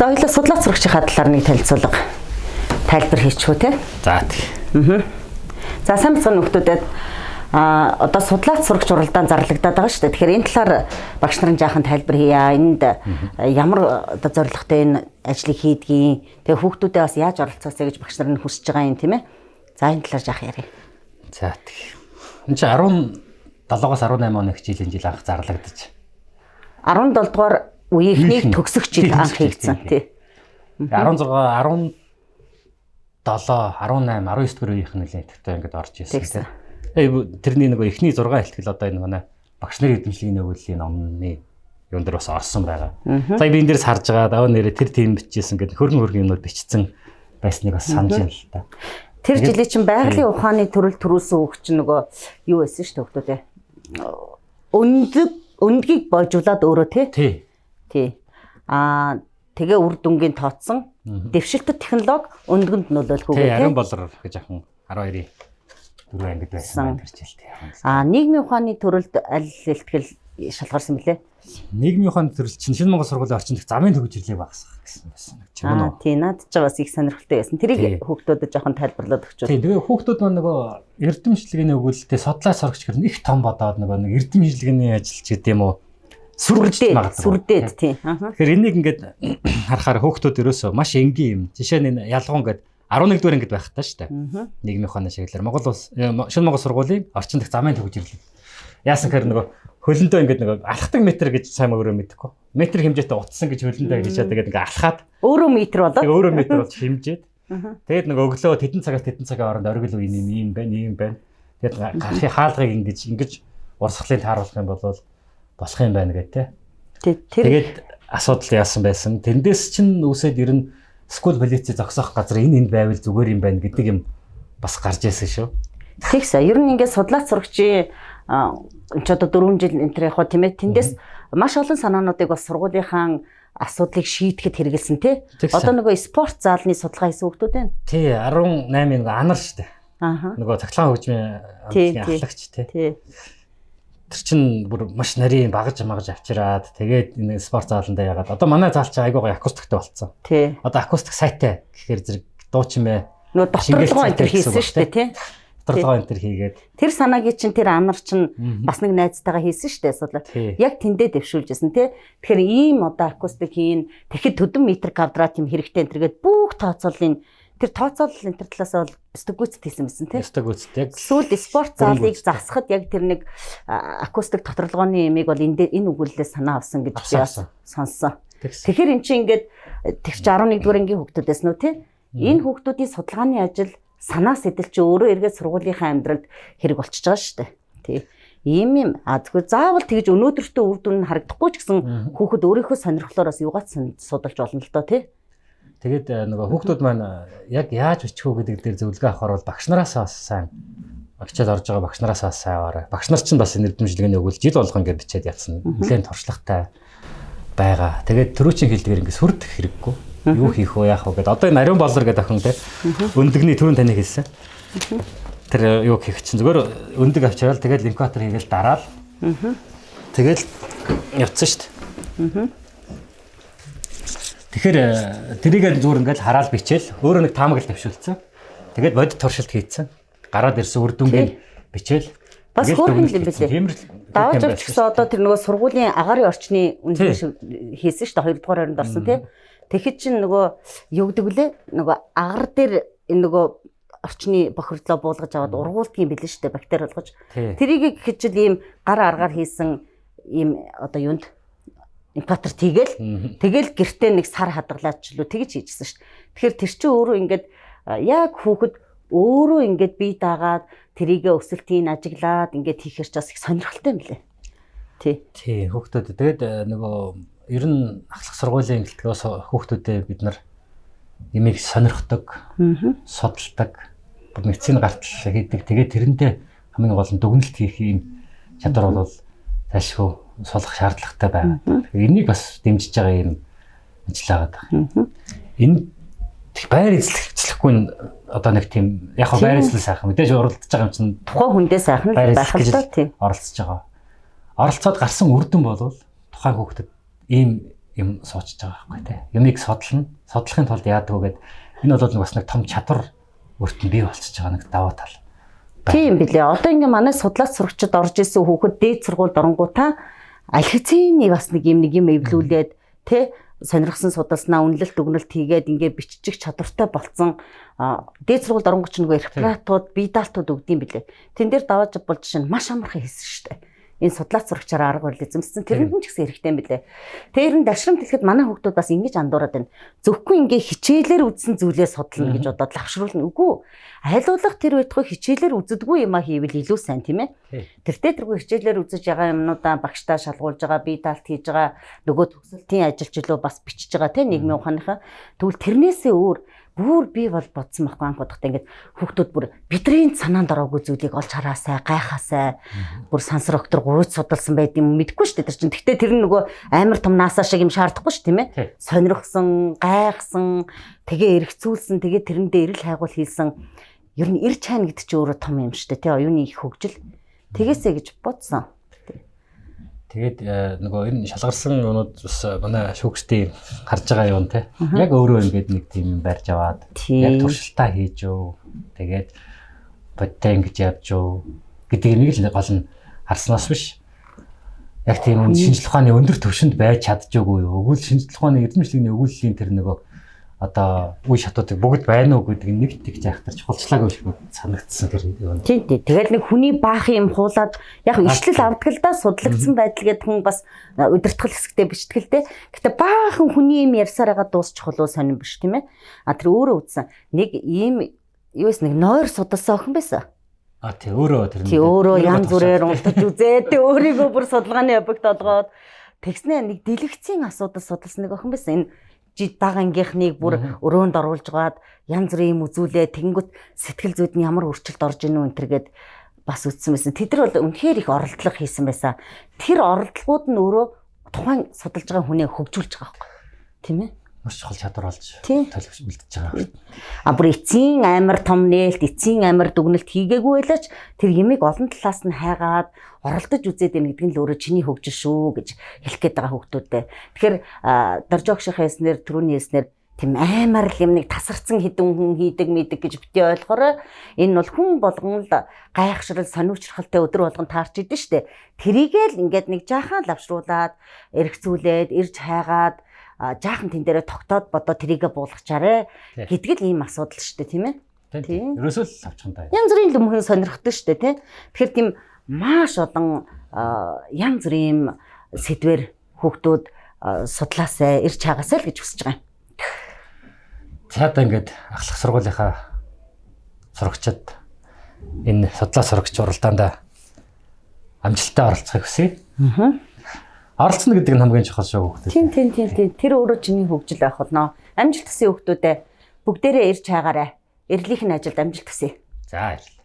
За хоёлаа судлаач сурагчийн талаар нэг танилцуулга тайлбар хийчихв те. За тий. За сайн бацхан нөхдүүдэд одоо судлаач сурагч уралдаан зарлагдаад байгаа шүү дээ. Тэгэхээр энэ талаар багш нарын жаахан тайлбар хийя. Энд ямар одоо зорилготой энэ ажлыг хийдгийг, тэгээ хүүхдүүдээ бас яаж оролцоосэй гэж багш нар нь хүсэж байгаа юм тийм ээ. За энэ талаар жаах ярив. За тий. Энд чи 17-оос 18 оны хичээлийн жил анх зарлагдаж. 17 дугаар үеийнхнийг төгсөх жил анх хийгдсэн тий. 16, 17, 18, 19 дугаар үеийнх нь нэлээд идэвхтэй ингээд орж ирсэн. Тэрний нөгөө эхний 6 ихтгэл одоо энэ манай багш нарын эрдэмтдийн өгүүллийн номны юун дээр бас орсон байгаа. Сая би энэ дээрс харж байгаа даваа нэрээ тэр тим бичижсэн гэдэг хөргөн хөргөн юмнууд бичсэн байсныг бас санаж байна л та. Тэр жилийн чинь байгалийн ухааны төрөл төрүүлсэн үг чинь нөгөө юу байсан шүү дээ хүүхдүүд ээ. Өндгийг бойжуулаад өөрөө тий. Тий. Тий. Аа тэгээ үр дүнгийн тооцсон дэвшилтэт технологи өндгөнд нөлөөлөх үг тий. Ариун болор гэж ахын 12-ийн дөрөв ангид байсан тэр жилд. Аа нийгмийн ухааны төрөлд аль илтгэл шалгарсан бэлээ? Нийгмийн ухааны төрөл чинь Шинэ Монгол сургуулийн орчинд замын төгжрлийг багасгах гэсэн байсан. Чим үү? Тий, наад чи бас их сонирхолтой байсан. Тэрийг хүүхдүүдэд жоохон тайлбарлаад өгчөө. Тий, тэгээ хүүхдүүд маань нөгөө эрдэм шинжилгээний өгүүлэлтээ судлаач сурагч гэр их том бодоод нөгөө нэг эрдэм шинжилгээний ажил ч гэдэм үү сүрдээд магадгүй. Сүрдээд тий. Тэгэхээр энийг ингээд харахаар хүүхдүүд ерөөсөө маш энгийн юм. Жишээ нь энэ ялгуун гээд 11 дугаар ангид байх та шүү дээ. Нийгмийн ухааны чиглэлээр Монгол улс Шинэ Монгол сургуулийн орчин дэх замын төгжрлийг. Яасан гэхээр нөгөө хөлөндөө ингээд нөгөө алхдаг метр гэж сайн өөрөө мэдэхгүй. Метр хэмжээтэй утсан гэж хөлөндөө хийчихэд тэгээд ингээд алхаад өөрөө метр болоод өөрөө метр болж хэмжээд тэгээд нөгөө өглөө тэдэн цагаас тэдэн цагийн хооронд оргил үе юм ийм байна, ийм байна. Тэгээд гарахын хаалгыг ингэж урсгалыг тааруулах юм бол болох юм байна гэх тээ. Тэгээд асуудал яасан байсан. Тэндээс чинь үүсээд ер нь скул полици зогсоох газар энэ энд байвал зүгээр юм байна гэдэг юм бас гарч ирсэн шүү. Тэгсэн. Ер нь ингээд судлаач сурагчийн энэ ч одоо 4 жил энэ төр яг хөө тийм ээ. Тэндээс маш олон санаануудыг бас сургуулийнхаа асуудлыг шийдэхэд хэрэгэлсэн тий. Одоо нөгөө спорт заалны судалгаа хийсэн хүмүүс байна. Тий, 18-ын нөгөө анар шүү дээ. Аа. Нөгөө цахилгаан хөгжмийн амтлагийн ахлагч тий. Тий. Тэр чин бүр маш нарийн багаж магаж авчираад тэгээд энэ спорт зааландаа ягаад одоо манай заал чинь айгуу гоё акустиктэй болцсон. Тий. Одоо акустик сайтай гэхээр зэрэг дуу чимээ нөгөө доторлогоо энэ төр хийсэн шүү дээ тий. Доторлогоо энэ төр хийгээд тэр санаагийн чинь тэр анар чинь бас нэг найзтайгаа хийсэн шүү дээ асуудал. Яг тэндээ дэвшүүлжсэн тий. Тэгэхээр ийм одоо акустик хийн тэгэхэд төдөн метр квадрат юм хэрэгтэй энэ төргээд бүх тооцооллын тэр тооцоолол энэ төр талаас бол өстөг гүйцэд хийсэн байсан тий. Өстөг гүйцэд яг сүүлд спорт заалыг засахад яг тэр нэг акустик тодорлогооны ямиг бол энэ өгүүлэлээс санаа авсан гэж би бас сонссон. Тэгэхээр эн чинь ингээд тэр чинь 11 дугаар ангийн хүүхдүүд байсан уу тий? Энэ хүүхдүүдийн судалгааны ажил санаа сэтэл чи өөрөө эргээд сургуулийнхаа амьдралд хэрэг болчихж байгаа шүү дээ. Тий. Ийм юм. А зөвхөн заавал тэгж өнөөдөртөө үр дүн нь харагдахгүй ч гэсэн хүүхэд өөрийнхөө сонирхлоор бас юугаач судалж болно л доо тий. Тэгээд нөгөө хүүхдүүд маань яг яаж бичих үү гэдэг дээр зөвлөгөө авахар бол багш нараас бас сайн хичээл орж байгаа багш нараас бас сайн аваарай. Багш нар чинь бас энэ эрдэм шинжилгээний өгвөл жил болгон ингээд бичээд явсан. Нэлээд туршлагатай байгаа. Тэгээд түрүүчийн хэлдгээр ингээд сүрдэх хэрэггүй. Юу хийх вэ, яах вэ гэдээ. Одоо энэ ариун болор гэдэг охин те өндөгний түрүүн таны хэлсэн. Тэр юу хийх чинь зүгээр өндөг авчирал тэгээд линкватор хийгээл дараал. Тэгээд явцсан шүү дээ. Тэгэхээр тэрийг зүгээр ингээд хараал бичээл өөрөө нэг таамаглал дэвшүүлсэн. Тэгээд бодит туршилт хийцэн. Гараад ирсэн үр дүнгийн бичээл. Бас хөөрхөн юм бэлээ. Давж авч гэсэн одоо тэр нөгөө сургуулийн агаарын орчны үнэлгээ хийсэн шүү дээ. 2 дугаар оронд орсон тий. Тэгэхэд чинь нөгөө юу гэдэг вүлээ? Нөгөө агар дээр энэ нөгөө орчны бохирдлоо буулгаж аваад ургуулдаг юм бэлээ шүү дээ. Бактери болгож. Тэрийг гэхэд чил ийм гар аргаар хийсэн ийм одоо юунд инкватор тийгээл тэгэл гэртээ нэг сар хадгалаад ч лүү тэгж хийжсэн шүү дээ. Тэгэхээр тэр чинь өөрөө ингээд яг хүүхэд өөрөө ингээд бие дагаад тэрийгэ өсөлтийг ажиглаад ингээд хийхэр ч бас их сонирхолтой юм лээ. Тий. Тий, хүүхдүүд тэгээд нөгөө ер нь ахлах сургуулийн гэлтгээс хүүхдүүдэд бид нар ямиг сонирхдаг, судалдаг, мэдсийн гартал хийдэг. Тэгээд тэрэндээ хамгийн гол нь дүгнэлт хийх юм чадвар бол зайлшгүй сулах шаардлагатай байгаа. Тэгэхээр энийг бас дэмжиж байгаа юм ажил байгаа даа. Энэ байр эзлэхгүй нь одоо нэг тийм яг хаа байр эзлэл сайхан мэдээж уралдаж байгаа юм чинь тухайн хүндээ сайхан л байх л доо тийм оролцож байгаа. Оролцоод гарсан үр дүн бол тухайн хүүхдэд ийм юм суучж байгаа байхгүй тий. Юмыг судлана. Судлахын тулд яадаг вэ гэд энэ бол нэг бас нэг том чадвар өөрт нь бий болчихж байгаа нэг давуу тал. Тийм билээ. Одоо ингээ манай судлаач сурагчид орж исэн хүүхэд дээд сургуульд оронгуудаа аль хэзээний бас нэг юм эвлүүлээд тий сонирхсан судалснаа үнэлэлт өгнөлт хийгээд ингээ биччих чадвартай болцсон. Дээд сургуульд оронгууд ч нөгөө рефератууд, бие даалтууд өгдөм билээ. Тэн дээр давааж болж чинь маш амархан хийсэн шүү дээ. Энэ судлаач сурагчаар арга барил эзэмссэн. Тэрэнд нь ч гэсэн хэрэгтэй юм билээ. Тэр нь дашрамт хэлэхэд манай хүүхдүүд бас ингэж андуураад байна. Зөвхөн ингээ хичээлээр үзсэн зүйлээ судлана гэж бодоод лавшруулна. Үгүй. Айлуулах тэр байтугай хичээлээр үздэггүй юмаа хийвэл илүү сайн тийм ээ. Тэртээ тэргүй хичээлээр үзэж байгаа юмнуудаа багштаа шалгуулж байгаа, бие даалт хийж байгаа, нөгөө төгсөлтийн ажилч илүү бас бичиж байгаа тийм нийгмийн ухааныхаа. Тэгвэл тэрнээсээ өөр бүр би бол бодсон байхгүй анх удахтай ингээд хүүхдүүд бүр бидний санаанд ороогүй зүйлийг олж хараасай, гайхаасай, бүр сансар октор гуйж судалсан байд юм мэдэхгүй шүү дээ тэр чинь. Гэхдээ тэр нь нөгөө амар том NASA шиг юм шаардахгүй шүү тийм ээ. Сонирхсан, гайхсан, тэгээ эргцүүлсэн, тэгээ тэрэндээ эрэл хайгуул хийсэн. Ер нь эр чайна гэдэг чинь өөрөө том юм шүү дээ тий оюуны их хөгжил. Тэгээсэй гэж бодсон. Тэгээд нөгөө энэ шалгарсан юмнууд бас манай шүүгчдийн харж байгаа юм те. Яг өөрөө ингээд нэг тийм юм барьж аваад яг туршилтаа хийж юу. Тэгээд бодтой ингэж явж юу гэдэг нэг л гол нь харснаас биш. Яг тийм шинжлэх ухааны өндөр түвшинд байж чадчихгүй юу. Өгүүл шинжлэх ухааны эрдэмтдийн өгүүллийн тэр нөгөө одоо үе шатуудыг бүгд байна уу гэдэг нэг тэг жайхтар чухалчлаагүй шиг санагдсан тэр юм. Тийм тийм. Тэгэл нэг хүний баах юм хуулаад яг ишлэл авдаг л да судлагдсан байдал гэдэг хүн бас удирдгал хэсэгтээ бичтгэл дээ. Гэтэ баахан хүний юм ярьсаар байгаа дуусчих болов сонирн биш тийм ээ. А тэр өөрөө үзсэн. Нэг ийм юу вэ нэг нойр судалсан охин байсан. А тий өөрөө тэр. Тий өөрөө янз бүрээр унтаж үзээ. Тий өөрийгөө бүр судалгааны объект олгоод тэгснэ нэг дэлгэцийн асуудал судалсан нэг охин байсан. Энэ бага ангийнхныг бүр өрөөнд оруулж гаад янз бүрийн юм үзүүлээ тэгэнгүүт сэтгэл зүйд нь ямар өөрчлөлт орж ийнү энэ төр гээд бас үзсэн байсан. Тэд нар бол үнэхээр их оролдлого хийсэн байсан. Тэр оролдлогууд нь өөрөө тухайн судалж байгаа хүнээ хөгжүүлж байгаа байхгүй. Тийм ээ? Маш чухал чадвар болж төлөвш үлдэж байгаа. А бүр эцсийн амар том нээлт, эцсийн амар дүгнэлт хийгээгүй байлаач тэр ямиг олон талаас нь хайгаад оролдож үзээд байна гэдэг нь л өөрөө чиний хөгжил шүү гэж хэлэх гээд байгаа хүүхдүүдтэй. Тэгэхээр Доржоогшийн хэлснээр түрүүний хэлснээр тийм амар л юм нэг тасарсан хідэн хүн хийдэг мэдэг гэж битгий ойлгохоор энэ бол хүн болгон л гайхшрал сониучралтай өдөр болгон таарч идэв штэ. Тэрийгээ л ингээд нэг жаахан лавшруулад эргцүүлээд ирж хайгаад жаахан тэн дээрээ тогтоод бодоо тэрийгэ буулгачаарэ гэдэг л ийм асуудал шүү дээ тийм ээ. Тийм. Ерөөсөө л авчихсан. Янз бүрийн л өмнө сонирхдаг шүү дээ тийм. Тэгэхээр тийм маш олон янз бүрийн юм сэдвэр хүүхдүүд судлаасай, ирж чагаасай л гэж хүсэж байгаа юм. За одоо ингээд ахлах сургуулийнхаа сурагчид энэ судлаа сурагч уралдаанд амжилттай оролцохыг хүсье. Аа. Оролцоно гэдэг нь хамгийн чухал шүү хүүхдүүд. Тийм тийм тийм тийм. Тэр өөрөө чиний хөгжил байх болно. Амжилт хүсье хүүхдүүдээ. Бүгдээрээ ирж чаагаарай. Эрлийнх нь ажилд амжилт хүсье. За баярлалаа.